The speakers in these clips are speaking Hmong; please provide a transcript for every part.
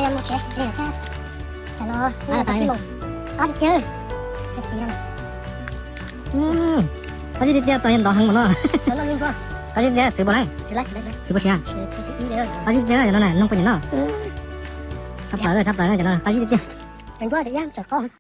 Qab zib tiag tiag, tau yog ntov heev mas no. Qab zib tiag xwb puas lauj? Xwb puas siav? Qab zib tiag no na, noog puas nyiam noj? Tshaj plaws, tshaj plaws no, qab zib tiag tiag.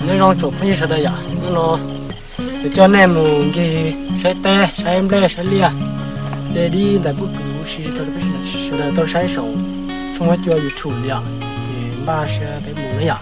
Nyob zoo tsoom phooj ywg sawv daws yom, hnub no kuv coj nej mus ncig saib teb, saib nplej, saib liaj, tej dib ntais pob kws huv si rau peb sawv daws tau saib saum tshooj huab cua YouTube yom, ces npaj siab peb mus na yom.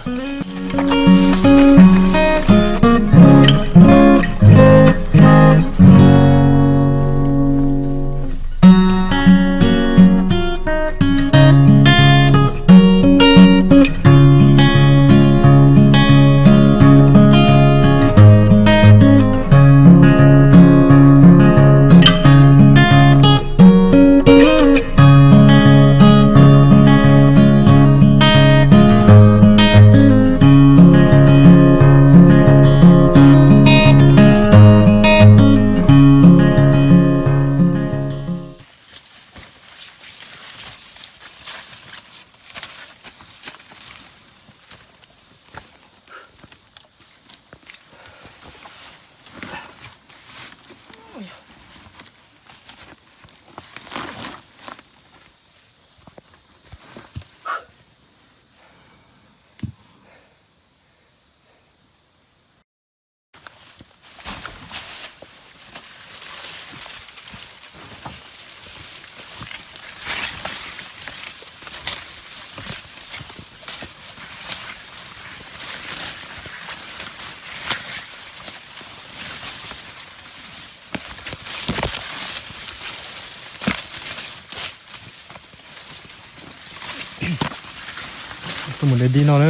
Tuaj mus de dib no na.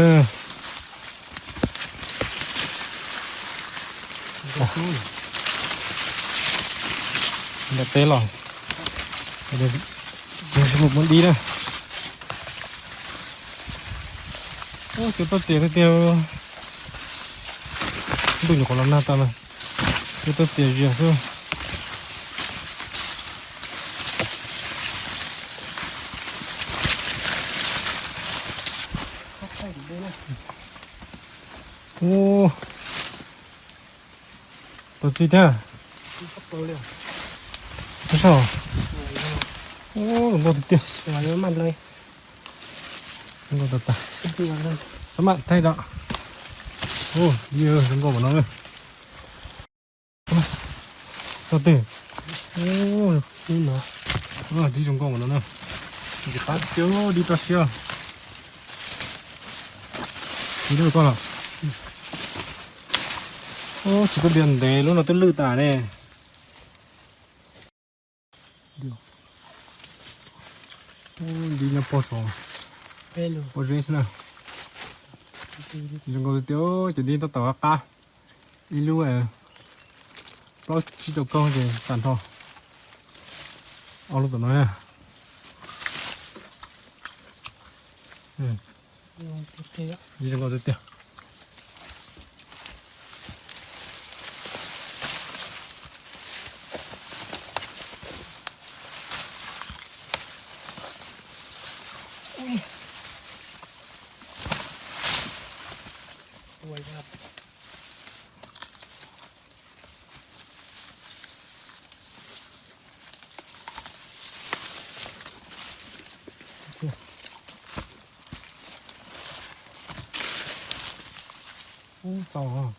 Nram teb los, mus muab dib na. Cua tuaj txias tiag tiag. Ntuj nyuam qhuav los nag tas mas cua tuaj txias zias xwb. Ub, tau txi thiab. Ub, zoo nkauj tiag tiag. Zoo nkauj tas tas. Txhob maj thaij rau. Ub, zoo nkauj npaum no. Tau twg? Ub, dib zoo nkauj npaum no na. Dib toj siab. Dib koj los. Ub, tsis koj diav ntev lub no twb lwj tas ne. Dib nyob pob saud, pob zeb xwb na. Zoo nkauj tiag tiag, cov dib tab tom qab qab. Ib lub plaub tsib rau kaug ces tag nrho. Ob lub tom no na. Zoo nkauj tiag tiag. Ub, tau.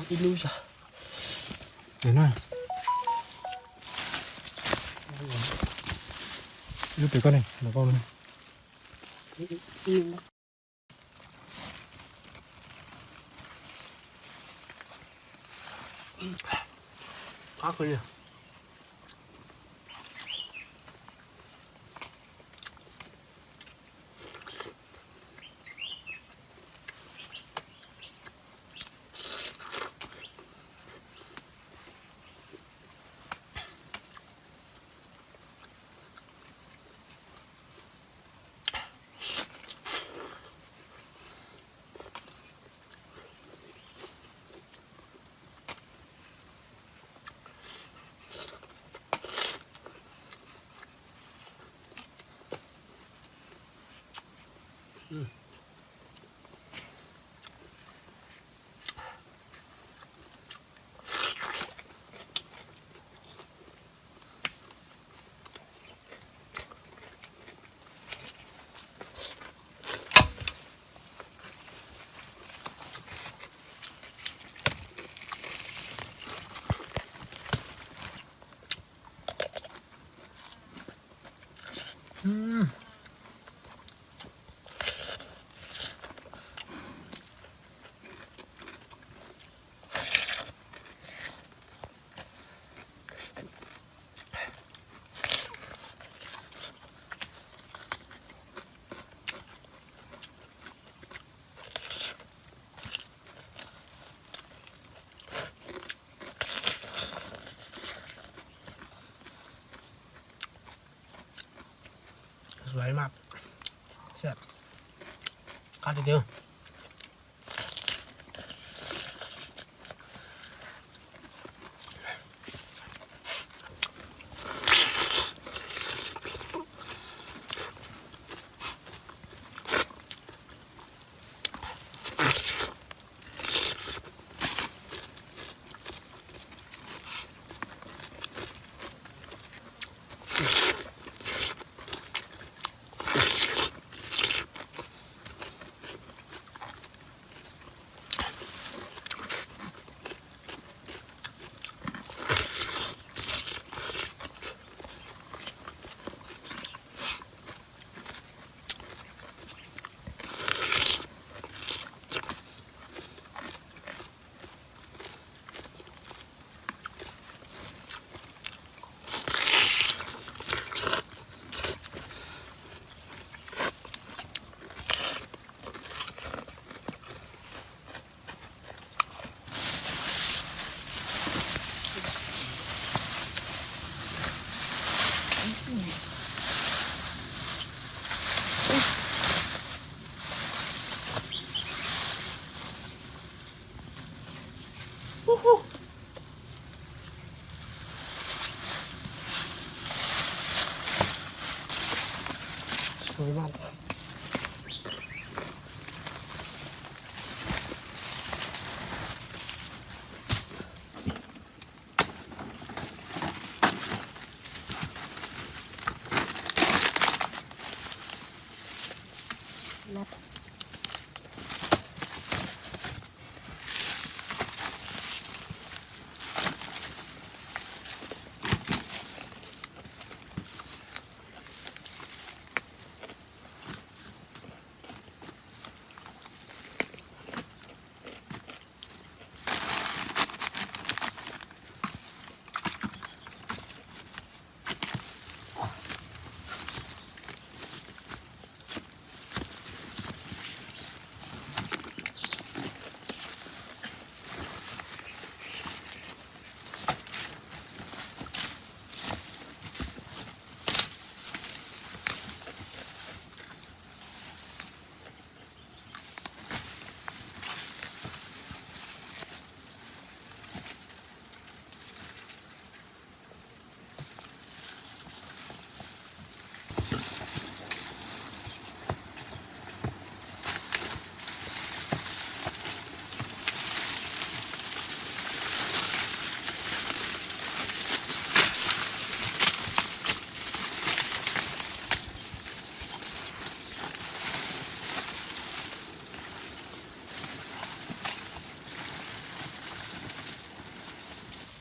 Ib lub, ib lub pem koj ne, los koj ne. Qab kawg li. Qab tiag tiag.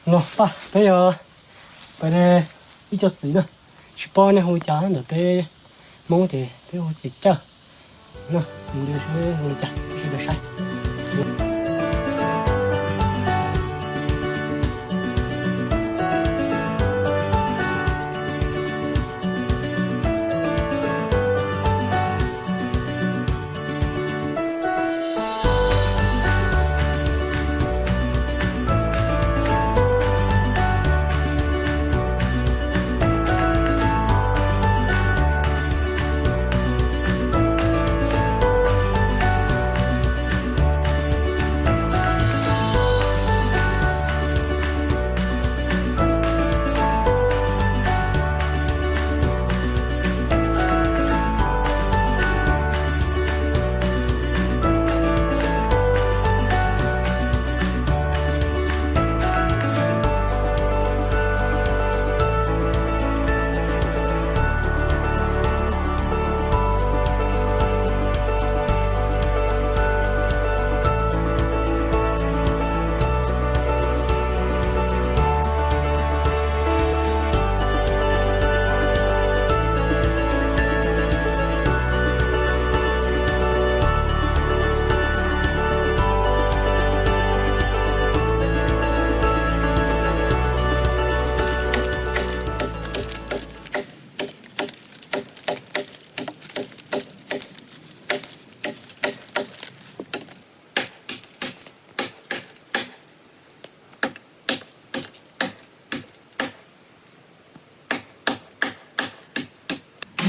No pab, peb yog pab ib co txiv na, tsis paub nej hu li cas ntawm peb Hmoob ces peb hu txiv cawj. No, mus li cas peb sawv daws saib.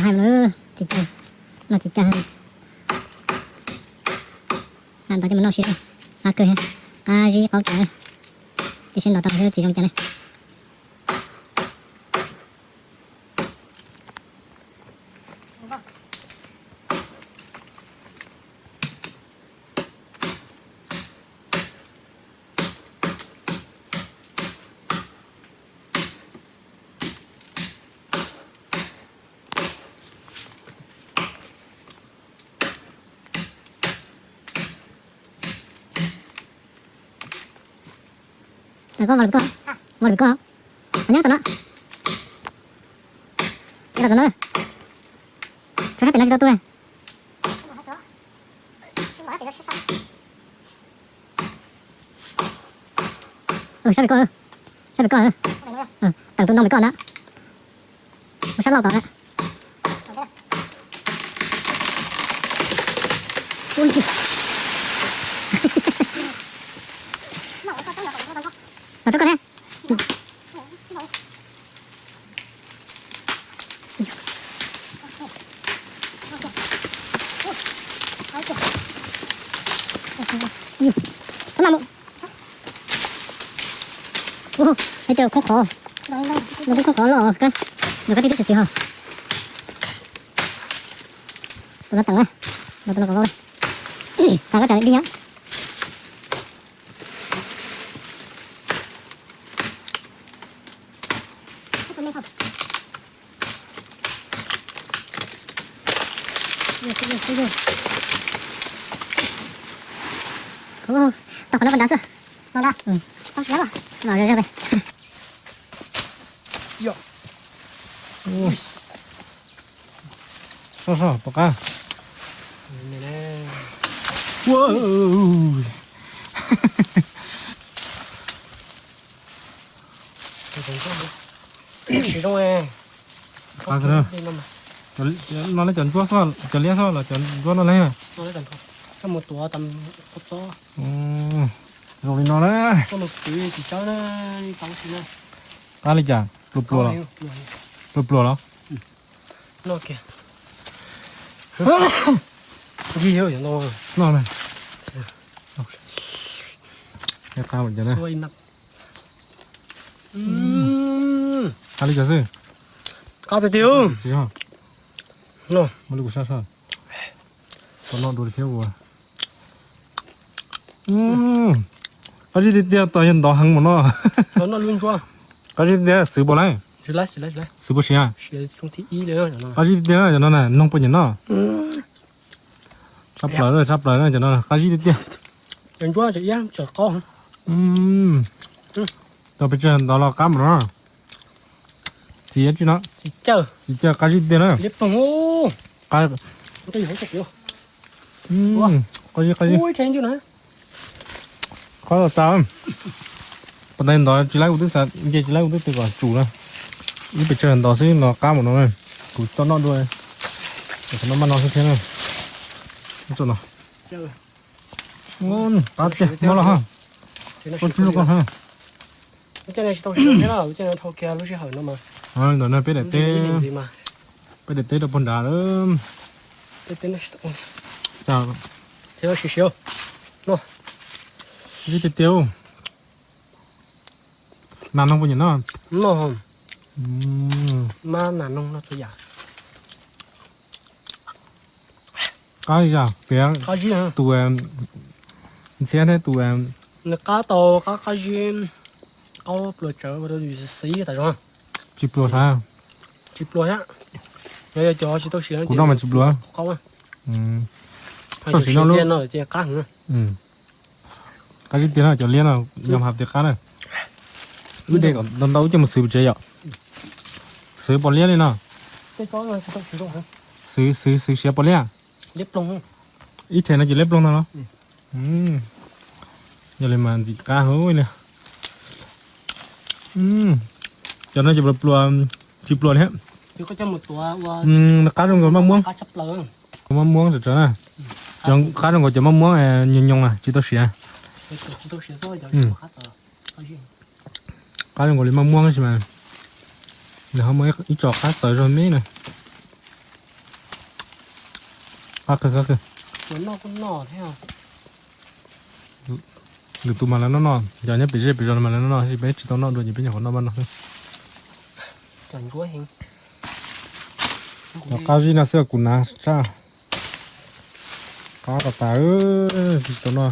Hais lawm, txiv cawj, no txiv cawj, lam ntov coj mus noj siab, qab kawg, qab zib qaub tsawv, cia siab ntov tau txiv zoo cas na. Koj ua li koj, ua li koj, nyob tom no, nyob tom no, tso sab pem no tsis tau tu. Sab pem koj, sab pem koj, teem tus ntoo pem koj ntag. Ua sab laug tom na. Los rau koj thiab. Txhob mam mus. Ua, hais tias khoob qhov, no khoob qhov los kab, yog kab tib tib txiv txiv ho. Tus no teem na, tus no kom vau na. Tag koj tsam li dib nyob. Tau qhov no pas nrad xwb. Los da. Los zog zog pem. Soj soj pom qab. Qab kawg na. No lawv cov ntsuab xwb, cov liab xwb los cov ntsuab no lawm. Zoo li no na. Qab li cas? Pluas pluas los? Pluas pluas los? No na. Qab li cas xwb? Qab tiag tiag. Ua li kuv sab sab. Tau no dua thiab ua. Qab zib tiag tiag, tos yog ntov heev mus no. Qab zib tiag, xwv puas lawm? Xwv puas siav? Qab zib tiag tiag, cov no na, noog puas nyiam noj? Tshaj plaws, tshaj plaws cov no, qab zib tiag tiag. Tau pes tsawg ntov los qab mus no. Txiv tsis no. Txiv caw qab zib tiag na. Qab zib qab zib. Qhov los tas. Pas tais ntov tsis laib kuv twb xav nce tsis laib kuv twb tias kom tsum na. Ib pes tsawg ntov xwb los qab mus no. Kuv coj noj dua. Qhov no maj no xwb thiab na. Qab tiag mob los ha. Koj tib lub koj ha. Ntawm no peb daim teb, peb daim teb rau puag nrad lawm. Zib tiag tiag. Nas noog puas nyiam noj? Mas nas noog noj txhua yam. Qab zib, piav tus ntxhiab thiab tus. Nws qab tau qab qab zib, qaub pluas tsawv ua rau yus xiv tas zog. Tsis pluas thiab. Tsis pluas thiab. Yog yog cov tsis tau siav kuv noj mas tsis pluas. Qaub. Tsis tau siav no lub qab heev. Qab zib tiag no cov liab no yog hais tias qab na. Wb de kom ntau ntau wb coj mus xwv pem tsev yom. Xwv pom liab li no. Xwv xwv xwv siav pom liab. Ib txhais no ces liab ploog no los. Yog li mas ntxim qab heev li. Cov no ces pluas, tsis pluas li. Qab zoo nkaus maj muab. Maj muab tsawv tsawv na. Cov qab zoo nkaus cov maj muab nyoos nyoos na tsis tau siav. Qab zoo nkaus li maj muab tab sis mas nws ho muaj ib txoj qab txawv zog me na. Qab kawg qab kawg. Lwm tus mas lawv noj noj, yog nyob pem zej pem zos mas lawv noj noj, tab sis peb tsis tau noj dua ces peb nyuam qhuav noj maj no xwb. Cov qab zib no xwb kuv hnav tshaj. Qab tas tas, tsis tau noj,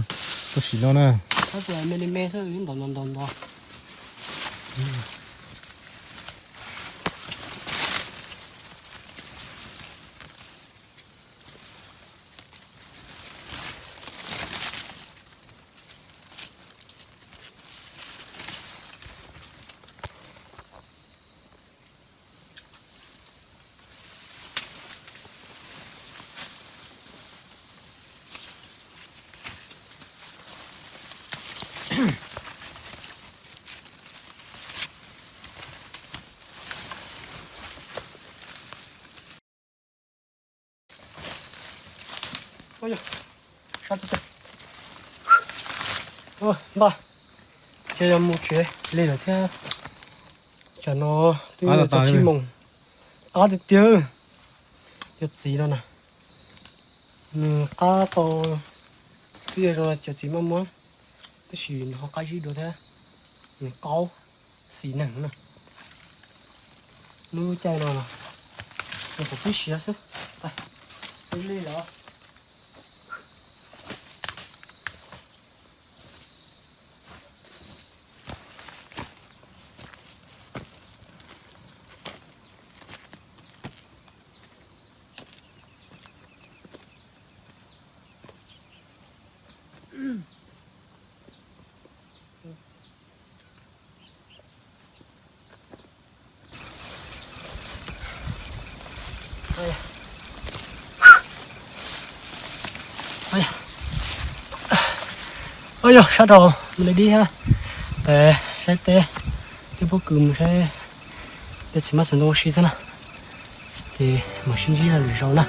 tau sim no na. Npaj, ces yog mus tsev li lawm thiab. Tsam no twb txog tsib moos, qab tiag tiag. Cov txiv no na, nws qab tau, twb yog zoo cov txiv maj muab, tab sis nws ho qab zib dua thiab, nws qaub xis neeg na. Lub caij no nws txawm tib siav xwb. Li los. Yog sab rau mus li dib thiab, peb saib teb, teb pob kws mus saib, teb txiv mab txiv ntoo ua si xwb na, ces mam sib ntsib lwm zaus na.